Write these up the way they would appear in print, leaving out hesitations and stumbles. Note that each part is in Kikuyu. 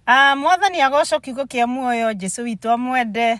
Mwathani agocwo kiugo kĩa muoyo Jesu witũ amwende.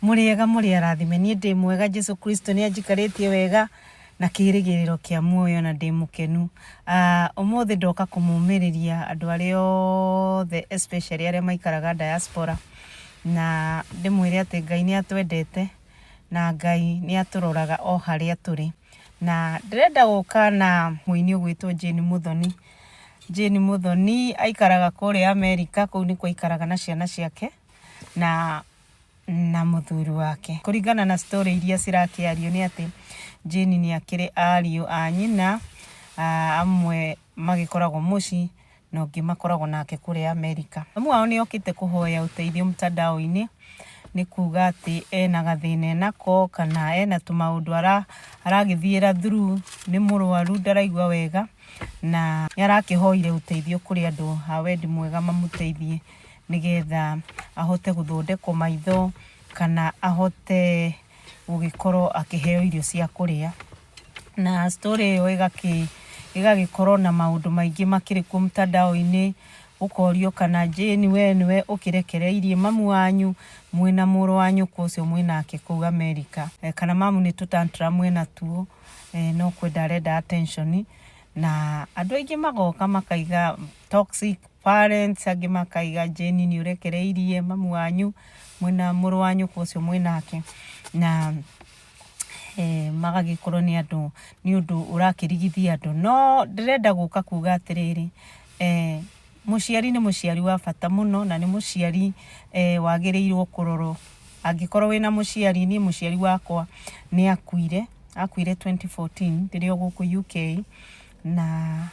Mũrĩega mũrĩ arathime. Niĩ ndĩ mwega. Jesu Kristo nĩ anjikarĩtie wega na kĩĩrĩgĩrĩro kĩa muoyo na ndĩ mũkenu. Ũmũthĩ ndoka kũmũmĩrĩria andũ arĩa othe, especially arĩa maikaraga diaspora, na ndĩmwĩre atĩ Ngai nĩ atwendete na Ngai nĩ atũroraga o harĩa tũrĩ. Na ndĩrenda gũka na mũini ũgwĩtwo Jane Muthoni. Jane Muthoni aikaraga kũrĩa Amerika, kũu nĩkuo aikaraga na ciana ciake na mũthuri wake. Kũringana na story iria cirakĩario nĩ atĩ Jane nĩ akĩrĩ ariũ a nyina, amwe magĩkoragwo mũciĩ na ũngĩ makoragwo nake kũrĩa Amerika. Mamu wao nĩ okĩte kũhoya ũteithio mtandao-inĩ, nĩ kuga atĩ ena gathĩna enako kana ena tũmaũndũ aragĩthiĩra through, nĩ mũrwaru, ndaraigua wega, na nĩ arakĩhoire ũteithio kũrĩ andũ a wendi mwega mamũteithie nĩgetha ahote gũthondekwo maitho kana ahote gũgĩkorwo akĩheo irio cia kũrĩa. Na story ĩyo ĩgagĩkorwo na maũndũ maingĩ makĩrĩ kuo mtandao-inĩ, ũkorio kana Jane we nĩwe ũkĩrekereirie mamu wanyu mwĩna mũrũ wa nyũkwa ũcio mwĩnake kũu Amerika, kana mamu nĩ tũ tantrum ena tuo, no kwenda arenda attention. Na andũ aingĩ magoka makaiga toxic parents, angĩ makaiga Jane nĩ ũrekereirie mamu wanyu mwĩna mũrũ wa nyũkwa ũcio mwĩnake, na magagĩkorwo nĩ andũ nĩ ũndũ ũrakĩrigithia andũ. No ndĩrenda gũka kuga atĩrĩrĩ, mũciari nĩ mũciari wa bata mũno, na nĩ mũciari wagĩrĩirwo kũrorwo. Angĩkorwo wĩna mũciari, niĩ mũciari wakwa nĩ akuire, akuire 2014 ndĩrĩ o gũkũ UK, na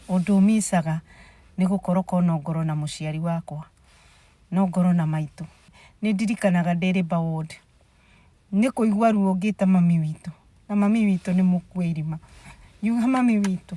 ũndũ micaga nĩ gũkorwo ko no ngorwo na mũciari wakwa, no ngorwo na maitũ. Nĩ ndirikanaga ndĩ labour ward nĩ kũigua ruo ngĩta mami witũ, na mami witũ nĩ mũkue irima. Ngiuga mami witũ,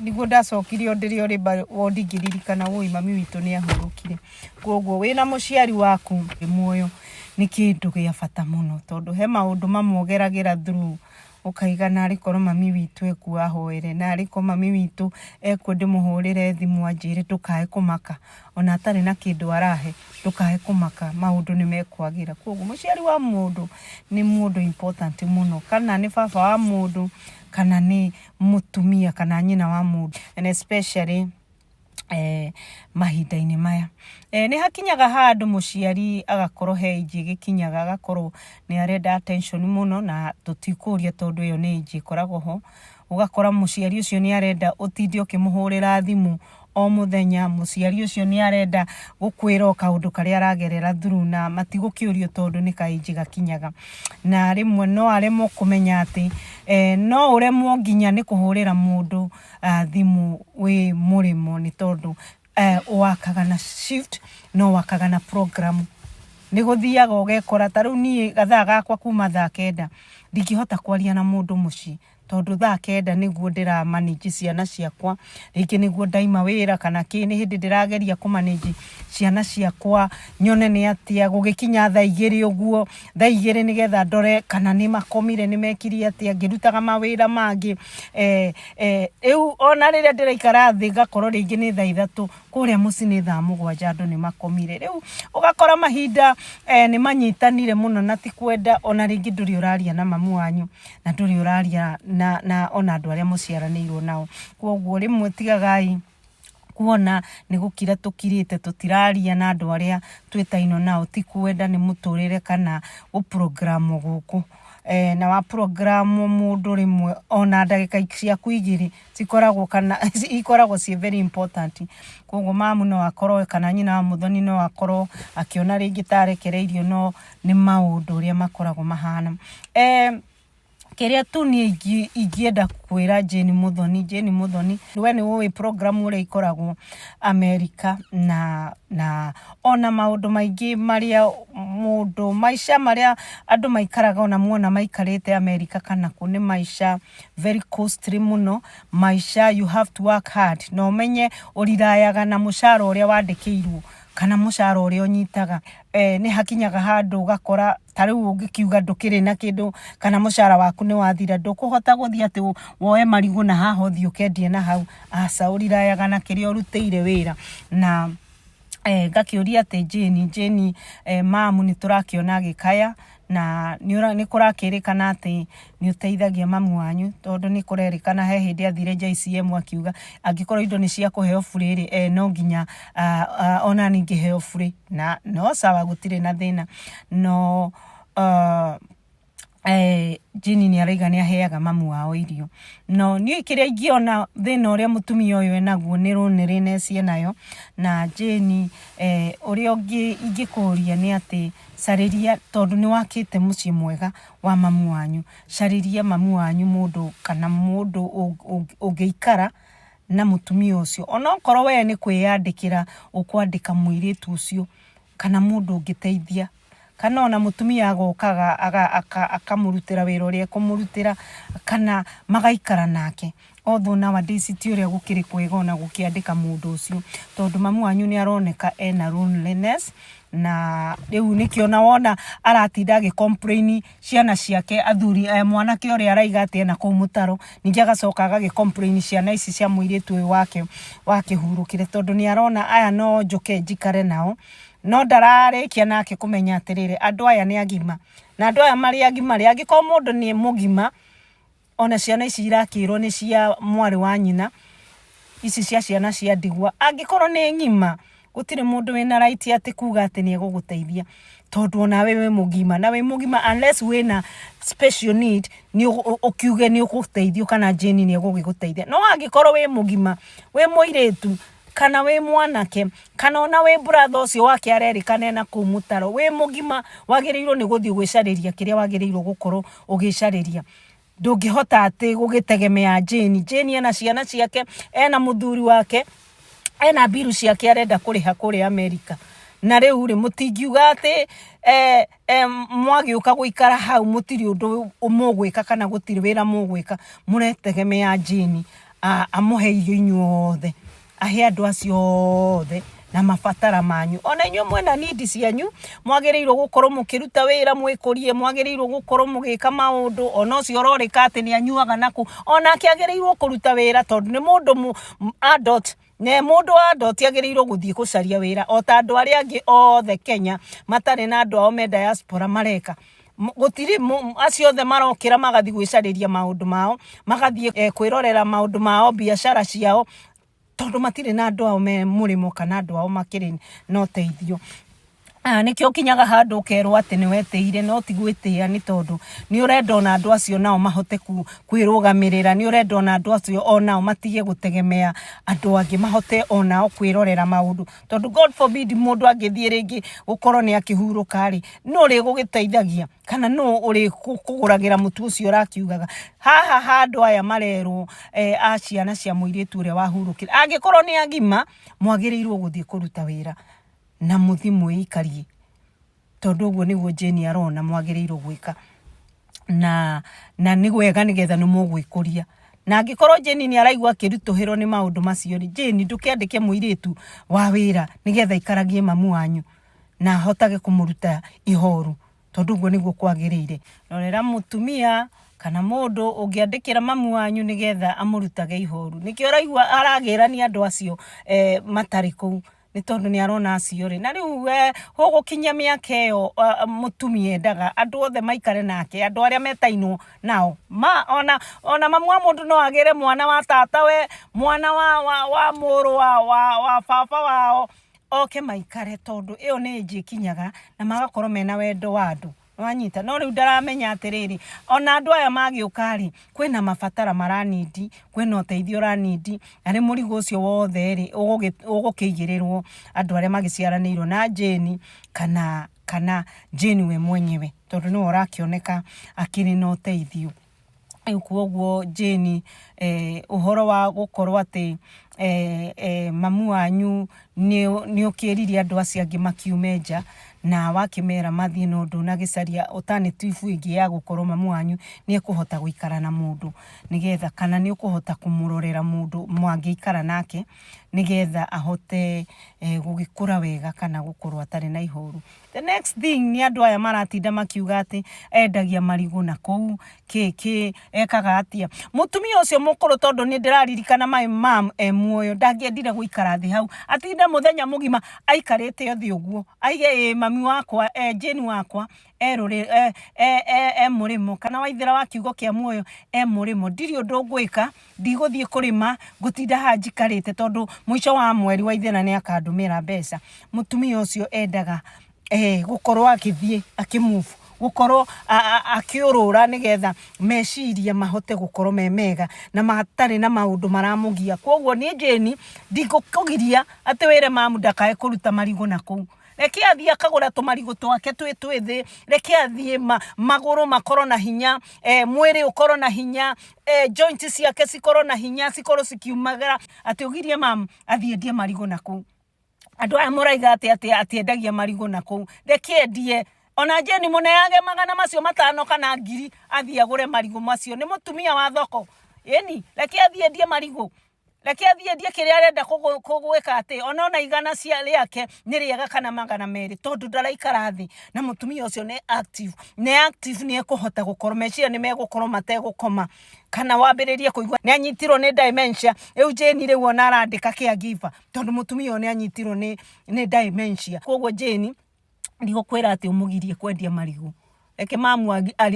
nĩguo ndacokire o ndĩrĩ o labour ward ngĩririkana woi mami witũ nĩ ahurũkire. Koguo wĩna mũciari waku muoyo nĩ kĩndũ gĩa bata mũno, tondũ he maũndũ mamwe ũgeragĩra through ũkaiga narĩ korwo mami witũ ekuo ahoere, narĩ korwo mami witũ ekuo ndĩmũhũrĩre thimũ anjĩre ndũkae kũmaka, ona atarĩ na kĩndũ arahe, ndũkae kũmaka, maũndũ nĩ mekwagĩra. Koguo mũciari wa mũndũ nĩ mũndũ important mũno, kana nĩ baba wa mũndũ, kana nĩ mũtumia kana nyina wa mũndũ, and especially mahinda-inĩ maya. Nĩ hakinyaga handũ mũciari agakorwo he age ĩgĩkinyaga agakorwo nĩ arenda attention mũno, na tũtikũria tondũ ĩyo nĩ age ĩkoragwo ho. Ũgakora mũciari ũcio nĩ arenda ũtinde ũkĩmũhũrĩra thimũ o mũthenya, mũciari ũcio nĩ arenda gũkwĩra o kaũndũ karĩa aragerera through, na matigũkĩũrio tondũ nĩ ka age gakinyaga. Na rĩmwe no aremwo kũmenya atĩ no ũremwo nginya nĩ kũhũrĩra mũndũ thimũ wĩ mũrĩmo, nĩ tondũ wakaga na shift no wakaga na program. Nĩ gũthiaga ũgekora ta rĩu niĩ gathaa gakwa kuma thaa 9 ndingĩhota kwaria na mũndũ mũciĩ, tondũ thaa 9 nĩguo ndĩra manage ciana ciakwa, rĩngĩ nĩguo ndaima wĩra kana kĩ, nĩ hĩndĩ ndĩrageria kũ manage ciana ciakwa nyone nĩ atĩa. Gũgĩkinya thaa 2 ũguo, thaa 2 nĩgetha ndore kana nĩ makomire, nĩ mekire atĩa, ngĩrutaga mawĩra mangĩ. Rĩu ona rĩrĩa ndĩraikara thĩ ngakorwo rĩngĩ nĩ thaa 3, kũrĩa mũciĩ nĩ thaa 7 andũ nĩ makomire. Rĩu ũgakora mahinda nĩ manyitanire mũno, na ti kwenda ona rĩngĩ ndũrĩ ũraria na mamu wanyu, na ndũrĩ ũraria na ona andũ arĩa mũciaranĩirwo nao. Koguo rĩmwe tigagai kuona nĩ gũkira tũkirĩte tũtiraria na andũ arĩa twĩtainwo nao, ti kwenda, nĩ mũtũrĩre kana gũprogram gũkũ. Na wa program mũndũ rĩmwe ona ndagĩka ciaku 2 cikoragwo kana ikoragwo ciĩ very important. Koguo mamu no akorwo kana nyina wa Muthoni no akorwo akĩona rĩngĩ ta arekereirio, no nĩ maũndũ ũrĩa makoragwo mahana. Kĩrĩa tu niĩ ingĩenda kwĩra Jane Muthoni, Jane Muthoni, we nĩ ũĩ program ũrĩa ikoragwo Amerika, na ona maũndũ maingĩ marĩa mũndũ maica marĩa andũ maikaraga, ona muona maikarĩte Amerika kana kũ, nĩ maica very costly mũno, maica you have to work hard, na ũmenye ũrirayaga na mũcara ũrĩa wandĩkĩirwo kana mũcara ũrĩa ũnyitaga. Nĩ hakinyaga handũ ũgakora ta rĩu ũngĩkiuga ndũkĩrĩ na kĩndũ kana mũcara waku nĩ wathira, ndũkũhota gũthiĩ atĩ woe marigũ na haha ũthiĩ ũkendie na hau, aca, ũrirayaga na kĩrĩa ũrutĩire wĩra. Na Ngakĩũria atĩ Jane, Jane mamu nĩ tũrakĩona agĩkaya na nĩ kũrakĩrĩkana atĩ nĩ ũteithagia mamu wanyu, tondũ nĩ kũrerĩkana he hĩndĩ athire JCM akiuga angĩkorwo indo nĩ cia kũheo burĩ rĩ, no nginya ona niĩ ngĩheo burĩ, na no sawa, gũtirĩ na thĩna. No Jane nĩ arauga nĩ aheaga mamu wao irio, no niĩ kĩrĩa ingĩona thĩna ũrĩa mũtumia ũyũ enaguo nĩ loneliness enayo. Na Jane, ũrĩa ingĩkũria nĩ atĩ carĩria, tondũ nĩ wakĩte mũciĩ mwega wa mamu wanyu, carĩria mamu wanyu mũndũ kana mũndũ ũngĩikara na mũtumia ũcio, onokorwo we nĩ kwĩyandĩkĩra ũkwandĩka mũirĩtu ũcio kana mũndũ ũngĩteithia, kana ona mũtumia agokaga akamũrutĩra wĩra ũrĩa ekũmũrutĩra, kana magaikara nake. Although nowadays ti ũrĩa gũkĩrĩ kwega ona gũkĩandĩka mũndũ ũcio, tondũ mamu wanyu nĩ aroneka ena loneliness, na rĩu nĩkĩo ona wona aratinda agĩ complain ciana ciake, athuri, mwanake ũrĩa araiga atĩ ena kũu mũtaro, ningĩ agacoka agagĩ complain ciana ici cia mũirĩtu ũyũ wake wakĩhurũkire, tondũ nĩ arona aya no njũke njikare nao, no ndararĩkia nake kũmenya atĩrĩrĩ, andũ aya nĩ agima, na andũ aya marĩ agima rĩ, angĩkorwo mũndũ nĩ mũgima, ona ciana ici irakĩrwo nĩ cia mwarĩ wa nyina, ici cia ciana cia ndigwa, angĩkorwo nĩ ng'ima, gũtirĩ mũndũ wĩna right atĩ kuga atĩ nĩ egũgũteithia, tondũ onawe wĩ mũgima, na wĩ mũgima unless wĩna special need nĩ ũkiuge nĩ ũgũteithio kana Jane nĩ egũgĩgũteithia. No angĩkorwo wĩ mũgima, wĩ mũirĩtu kana wĩ mwanake, kana ona wĩ brother ũcio wake arerĩkana ena kũu mũtaro, wĩ mũgima, wagĩrĩirwo nĩ gũthiĩ gwĩcarĩria kĩrĩa wagĩrĩirwo gũkorwo ũgĩcarĩria. Ndũngĩhota atĩ gũgĩtegemea Jane. Jane ena ciana ciake, ena mũthuri wake, ena mbiru ciake arenda kũrĩha kũrĩa Amerika, na rĩu rĩ, mũtingiuga atĩ mwagĩũka gũikara hau mũtirĩ ũndũ mũgwĩka kana gũtirĩ wĩra mũgwĩka, mũretegemea Jane amũhe irio inyuothe, ahe andũ acio othe na mabatara manyu. Ona inyuĩ mwena need cianyu, mwagĩrĩirwo gũkorwo mũkĩruta wĩra mwĩkũrie, mwagĩrĩirwo gũkorwo mũgĩka maũndũ. Ona ũcio ũrorĩka atĩ nĩ anyuaga naku, onake agĩrĩirwo kũruta wĩra, tondũ nĩ mũndũ adult, na mũndũ wa adult agĩrĩirwo gũthiĩ gũcaria wĩra o ta andũ arĩa angĩ othe Kenya matarĩ na andũ ao me diaspora mareka. Gũtirĩ acio othe marokĩra magathiĩ gwĩcarĩria maũndũ mao, magathiĩ kwĩrorera maũndũ mao, biacara ciao, tondũ matirĩ na andũ ao me mũrĩmo kana andũ ao makĩrĩ na ũteithio. Nĩkĩo ũkinyaga handũ ũkerwo atĩ nĩ wetĩire, no ti gwĩtĩa, nĩ tondũ nĩ ũrenda ona andũ acio nao mahote kwĩrũgamĩrĩra, nĩ ũrenda ona andũ acio onao matige gũtegemea andũ angĩ, mahote onao kwĩrorera maũndũ, tondũ God forbid mũndũ angĩthiĩ rĩngĩ gũkorwo nĩ akĩhurũka rĩ, nũ ũrĩgũgĩteithagia kana nũ ũrĩkũgũragĩra mũtu ũcio ũrakiugaga haha handũ aya marerwo a ciana cia mũirĩtu ũrĩa wahurũkire. Angĩkorwo nĩ agima, mwagĩrĩirwo gũthiĩ kũruta wĩra na mũthiĩ mwĩikarie, tondũ ũguo nĩguo Jane arona mwagĩrĩirwo gwĩka, na nĩ wega, nĩgetha nĩ mũgwĩkũria. Na angĩkorwo Jane nĩ araigua akĩritũhĩrwo nĩ maũndũ macio rĩ, Jane, ndũkĩandĩke mũirĩtu wa wĩra nĩgetha aikaragie mamu wanyu na ahotage kũmũruta ihoru, tondũ ũguo nĩguo kwagĩrĩire. Rorera mũtumia kana mũndũ ũngĩandĩkĩra mamu wanyu nĩgetha amũrutage ihoru. Nĩkĩo ũraigua aragĩrania andũ acio matarĩ kũu, nĩ tondũ nĩ arona acio rĩ, na rĩu gũgũkinyia mĩaka ĩyo, mũtumia endaga andũ othe maikare nake, andũ arĩa metainwo nao ma ona mamu wa mũndũ no agĩre mwana wa tatawe, mwana wa mũrũ wa baba wao, oke maikare, tondũ ĩyo nĩ age ĩkinyaga na magakorwo mena wendo wa andũ, nĩwanyita. No rĩu ndaramenya atĩrĩrĩ, ona andũ aya magĩũka rĩ, kwĩna mabatara maranindi, kwĩna ũteithio ũranindi, na rĩ mũrigo ũcio wothe rĩ, ũgũkĩigĩrĩrwo andũ arĩa magĩciaranĩirwo na Jane kana Jane we mwenyewe, tondũ nĩwe ũrakĩoneka akĩrĩ na ũteithio. Rĩu koguo Jane, ũhoro wa gũkorwo atĩ mamu wanyu nĩ ũkĩrire andũ acio angĩ makiume nja na wakĩmera mathiĩ, no ndũnagĩcaria alternative ĩngĩ ya gũkorwo mamu wanyu nĩ ekũhota gũikara na mũndũ, nĩgetha kana nĩ ũkũhota kũmũrorera mũndũ mangĩikara nake, nĩgetha ahote gũgĩkũra wega kana gũkorwo atarĩ na ihoru. The next thing nĩ andũ aya maratinda makiuga atĩ endagia marigũ na kũu kĩ kĩ ekaga atĩa. Mũtumia ũcio. mũkũrũ tondũ nĩ ndĩraririkana my mom e muoyo ndangĩendire gũikara thĩ hau atinde mũthenya mũgima aikarĩte o thĩ ũguo aige ĩ mami wakwa e Jane wakwa e rũrĩ e, e, e, e mũrĩmo kana waithĩra wa kiugo kĩa muoyo e mũrĩmo ndirĩ ũndũ ngwĩka ndigũthiĩ kũrĩma ngũtinda haha njikarĩte tondũ mũico wa mweri waithĩra nĩ akandũmĩra mbeca mũtumia ũcio endaga eh, gũkorwo agĩthiĩ akĩ move gũkorwo akĩũrũra nĩgetha meciria mahote gũkorwo me mega na matarĩ na maũndũ maramũgia koguo niĩ Jane ndingũkũgiria atĩ wĩre mamu ndakae kũruta marigũ na kũu reke athiĩ akagũra tũmarigũ twake twĩ twĩthĩ reke athiĩ ma, magũrũ makorwo na hinya eh, mwĩrĩ ũkorwo na hinya eh, joint ciake cikorwo na hinya cikorwo cikiumagara atĩ ũgirie mamu athiĩ endie marigũ na kũu andũ aya mũraiga atĩ atĩ atĩ endagia marigũ na kũu reke endie ona Jane mũneage 500 kana 1000 athiĩ agũre marigũ macio nĩ mũtumia wa thoko ĩni reke athiĩ endie marigũ reke athiĩ endie kĩrĩa arenda gwĩka atĩ ona ona igana cia rĩake nĩ rĩega kana 200 tondũ ndaraikara thĩ na mũtumia ũcio nĩ active nĩ active nĩ ekũhota gũkorwo meciria nĩ megũkorwo mategũkoma kana wambĩrĩrie kũigua nĩ anyitirwo nĩ dementia rĩu Jane rĩu ona arandĩka caregiver tondũ mũtumia ũyũ nĩ anyitirwo nĩ nĩ dementia koguo Jane ndigũkwĩra atĩ ũmũgirie kwendia marigũ reke mamu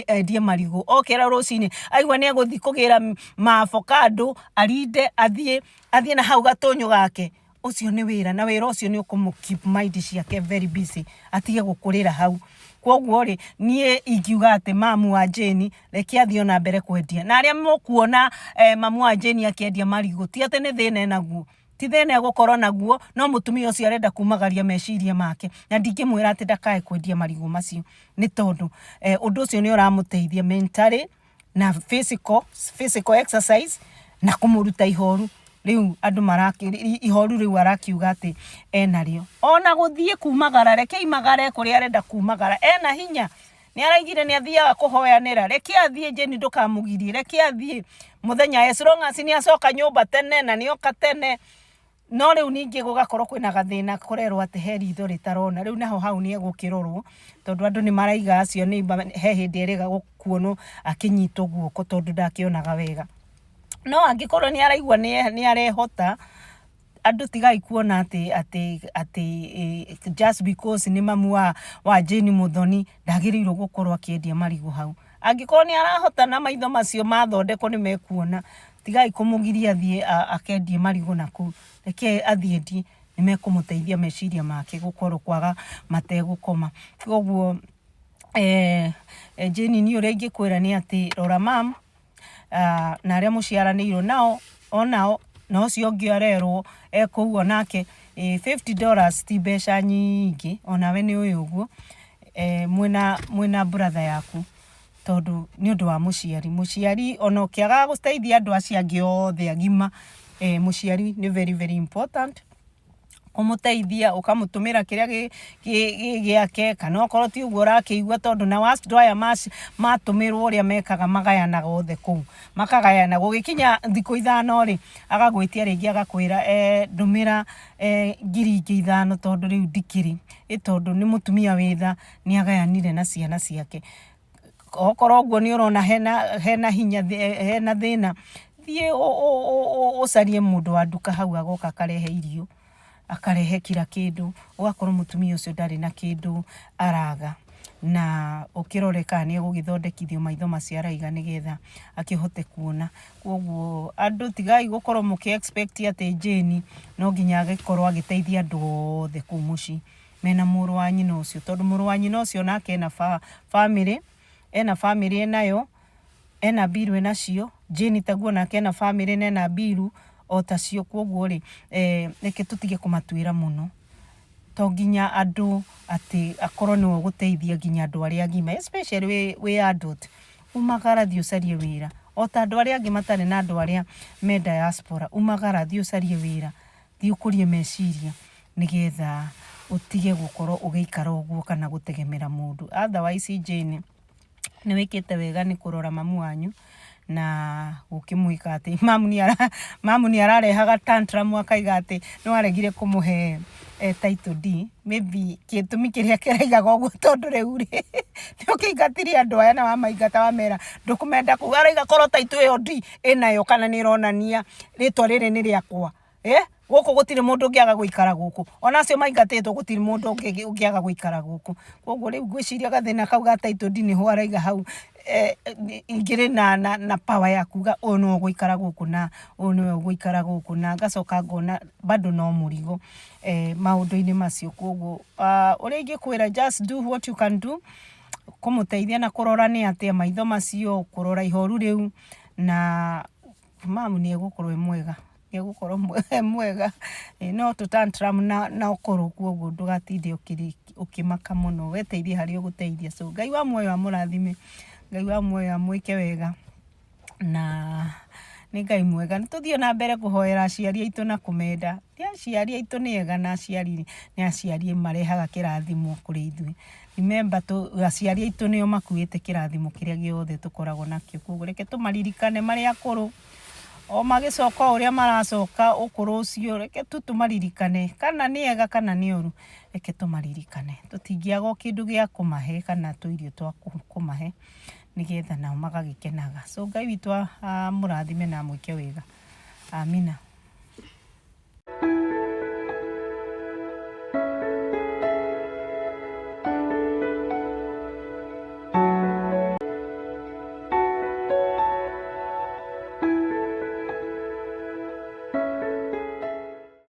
endie marigũ okĩra rũcinĩ aigua nĩ egũthiĩ kũgĩra maavocado arinde athiĩ athiĩ na hau gatũnyũ gake ũcio nĩ wĩra na wĩra ũcio nĩ ũkũmũ keep mind ciake very busy atige gũkũrĩra hau koguo rĩ niĩ ingiuga atĩ mamu wa Jane reke athiĩ ona mbere kwendia na arĩa mũkuona eh, mamu wa Jane akĩendia marigũ ti atĩ nĩ thĩna enaguo ti thĩna egũkorwo naguo no mũtumia ũcio arenda kumagaria meciria make na ndingĩmwĩra atĩ ndakae kwendia marigũ macio nĩ tondũ eh, ũndũ ũcio nĩ ũramũteithia mentally na physical, physical exercise na kũmũruta ihoru rĩu andũ maraki ihoru rĩu arakiuga atĩ enarĩo ona gũthiĩ kumagara reke imagare kũrĩa arenda kumagara ena hinya nĩ araigire nĩ athiaga kũhoyanĩra reke athiĩ Jane ndũkamũgirie reke athiĩ mũthenya as long as nĩ acoka nyũmba tene na nĩ oka tene no rĩu ningĩ gũgakorwo kwĩna gathĩna kũrerwo atĩ he ritho rĩtarona rĩu naho hau nĩ egũkĩrorwo tondũ andũ nĩ maraiga acio nĩ he hĩndĩ erĩga kuonwo akĩnyitwo guoko tondũ ndakĩonaga wega no angĩkorwo nĩ araigua nĩ arehota andũ tigai kuona atĩ atĩ atĩ just because nĩ mamu wa, wa Jane Muthoni ndagĩrĩirwo gũkorwo akĩendia marigũ hau angĩkorwo nĩ arahota na maitho macio mathondekwo nĩ mekuona tigai kũmũgiria athiĩ akendie marigũ na kũu reke athiĩ endie nĩ mekũmũteithia meciria make gũkorwo kwaga mategũkoma koguo eh, Jane niĩ ũrĩa ingĩkwĩra nĩ atĩ rora mam na arĩa mũciaranĩirwo nao onao na ũcio ũngĩ arerwo e kũu onake $50 ti mbeca nyingĩ onawe nĩ ũĩ ũguo mwĩna mwĩna brother yaku tondũ nĩ ũndũ wa mũciari mũciari ona ũkĩagaga gũteithia andũ acio angĩ othe agima mũciari nĩ very very important kũmũteithia ũkamũtũmĩra kĩrĩa gĩ gĩake kana okorwo ti ũguo ũrakĩigua tondũ nao andũ aya matũmĩrwo ũrĩa mekaga magayanaga othe kũu makagayana gũgĩkinya thikũ 5 rĩ agagwĩtia rĩngĩ agakwĩra ndũmĩra 5,000 tondũ rĩu ndikĩrĩ ĩ tondũ nĩ mũtumia wĩ tha nĩ agayanire na ciana ciake okorwo ũguo nĩ ũrona hena hena hinya hena thĩna thiĩ ũcarie mũndũ wa nduka hau agoka akarehe irio akarehe kila kĩndũ ũgakorwo mũtumia ũcio ndarĩ na kĩndũ araga na ũkĩrore kana nĩ egũgĩthondekithio maitho macio araiga nĩgetha akĩhote kuona koguo andũ tigai gũkorwo mũkĩ expect atĩ Jane no nginya agĩkorwo agĩteithia andũ othe kũu mũciĩ mena mũrũ wa nyina ũcio tondũ mũrũ wa nyina ũcio nake ena family ena family enayo ena mbiru enacio Jane taguo nake ena family na ena mbiru o tacio koguo rĩ reke tũtige kũmatuĩra mũno to nginya andũ atĩ akorwo nĩwe ũgũteithia nginya andũ arĩa agima especially wĩ adult umagara thiĩ ũcarie wĩra o ta andũ arĩa angĩ matarĩ na andũ arĩa me diaspora umagara thiĩ ũcarie wĩra thiĩ ũkũrie meciria nĩgetha ũtige gũkorwo ũgĩikara ũguo kana gũtegemera mũndũ otherwise Jane nĩ wĩkĩte wega nĩ kũrora mamu wanyu Na gũkĩmwĩka atĩ mamu nĩ ara mamu nĩ ararehaga tantrum akaiga atĩ nĩ waregire kũmũhe title deed. Maybe gĩtũmi kĩrĩa kĩraigaga ũguo tondũ rĩu rĩ, nĩ ũkĩingatire andũ aya na wamaingata wamera ndũkũmenda kũu. Arauga korwo title ĩyo deed ĩnayo kana nĩ ĩronania rĩtwa rĩrĩ nĩ rĩakwa, gũkũ gũtirĩ mũndũ ũngĩaga gũikara gũkũ. Ona acio maingatĩtwo gũtirĩ mũndũ ũngĩaga gũikara gũkũ. Koguo rĩu ngwĩciria gathĩna kau ga title deed nĩho araiga hau ingĩrĩ na power ya kuga ũyũ nĩwe ũgũikara gũkũ na ũyũ nĩwe ũgũikara gũkũ, na ngacoka ngona bado no mũrigo maũndũ-inĩ macio. Koguo ũrĩa ingĩkwĩra, just do what you can do, kũmũteithia na kũrora nĩ atĩa maitho macio, kũrora ihoru rĩu, na mamu nĩ egũkorwo e mwega, nĩ egũkorwo e mwega. No tũ tantrum na ũkũrũ, koguo ndũgatinde ũkĩmaka mũno, we teithia harĩa ũgũteithia. So Ngai wa muoyo amũrathime, Ngai wa muoyo amwĩke wega, na nĩ Ngai mwega. Nĩ tũthiĩ na mbere kũhoera aciari aitũ na kũmenda. Nĩ aciari aitũ nĩ ega na aciari nĩ aciari marehaga kĩrathimo kũrĩ ithuĩ. Remember aciari aitũ nĩo makuĩte kĩrathimo kĩrĩa gĩothe tũkoragwo nakĩo. Koguo reke tũmaririkane marĩ akũrũ, o magĩcoka o ũrĩa maracoka ũkũrũ ũcio, reke tu tũmaririkane, kana nĩ ega kana nĩ oru, reke tũmaririkane. Tũtingĩaga o kĩndũ gĩa kũmahe kana tũirio twa kũmahe nĩgetha nao magagĩkenaga. So Ngai witũ amũrathime na amwĩke wega. Amina.